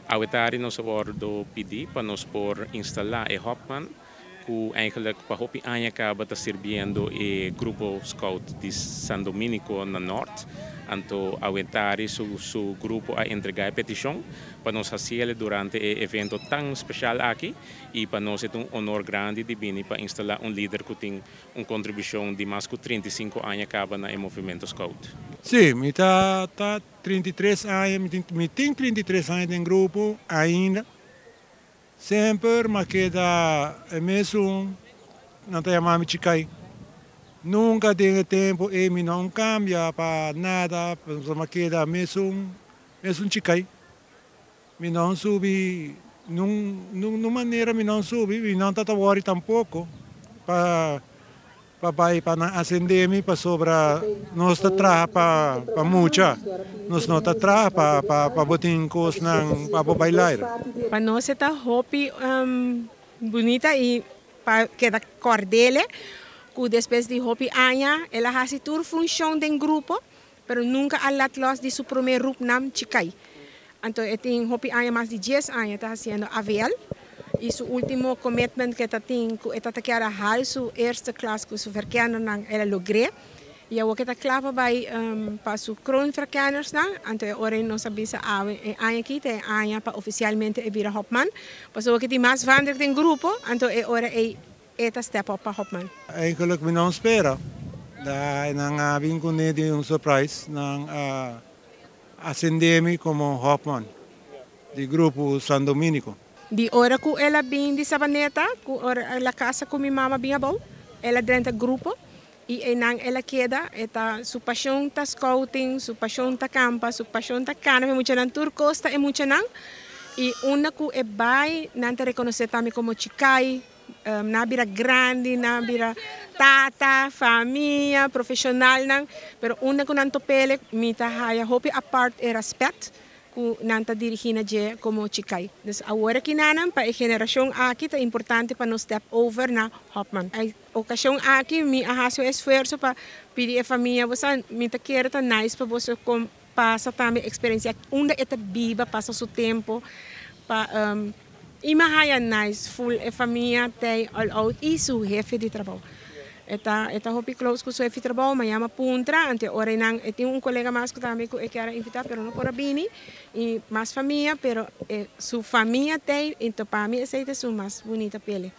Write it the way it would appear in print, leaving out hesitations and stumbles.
Awe tardi nos a wordo pidi pa nos por instala e hopman cu eigenlijk pa hopi aña caba ta sirbiendo e grupo scout di San Dominico na Noord. Anto awe tardi su grupo a entrega e peticion pa nos haciele durante e evento tan special aki y pa nos ta un honor grandi di bini pa instala un lider cu tin un contribucion di mas cu 35 aña caba na e movimento scout. Si, mi ta 33 aña, mi tin 33 aña den grupo ainda. Semper m'a keda e mesun, nan ta yama mi Chikai. Nunca den tempo e mi no cambia pa nada, m'a keda mesun, mesun Chikai. Mi no subi, nun manera mi no subi, mi no ta worry tampoco pa bay pa nan ascende mi, pasobra nos ta traha pa mucha. Nos no ta traha pa bo tin cosnan pa baila. Pa nos ta hopi bunita y pa keda cordele, cu despues di hopi aña, el a haci tur funcion den grupo, pero nunca a laat los di su prome roepnaam Chikai. Anto, e tin hopi aña, mas di 10 aña, ta haciendo AVL. Y su ultimo commitment cu e tin, cu e ta kier haal su eerste klas cu su verkenner, el a logra. Y awor cu e ta cla pa pa su kroonverkenners nan, anto ora nos a bisa e aña aki, e aña pa oficialmente e bira hopman. Paso cu tin mas vander den grupo, anto e ora e ta step up pa hopman. Eigenlijk mi no spera. Da nan a bin cu un surprise, nan a ascende mi como hopman di grupo San Dominico. Di ora cu el a bin di Savaneta, cu ora el a casa cu mi mama bin abou, el a drenta grupo y einan el a keda, e ta su pasion ta scouting, su pasion ta campa, su pasion ta cana, muchanan tur cos ta e muchanan. Y unda cu e bay, nan ta reconoce tambe como Chikai, nan a bira grandi, nan a bira tata, famia, profesional nan, pero unda cu nan topele, mi ta haya hopi apart e respect cu nan ta dirigi na dje como Chikai. Dus awor aki nan pa e generacion aki ta importante pa nos step over na hopman. E ocasion aki mi a haci esfuerso pa pidi e famia, bo mi ta kere ta nice pa bo com pasa tambe experiencia unda e ta biba, pasa su tempo pa y m'a haya nice full e famia t'ey all out y su hefe di trabou. E ta hopi close cu su hefe di trabou, m'a yama puntra, anto ora nan e tin un colega mas cu tambe cu e kier invita, pero no por a bini, y mas famia, pero su famia t'ey, anto pa mi esey ta e mas bunita p'e.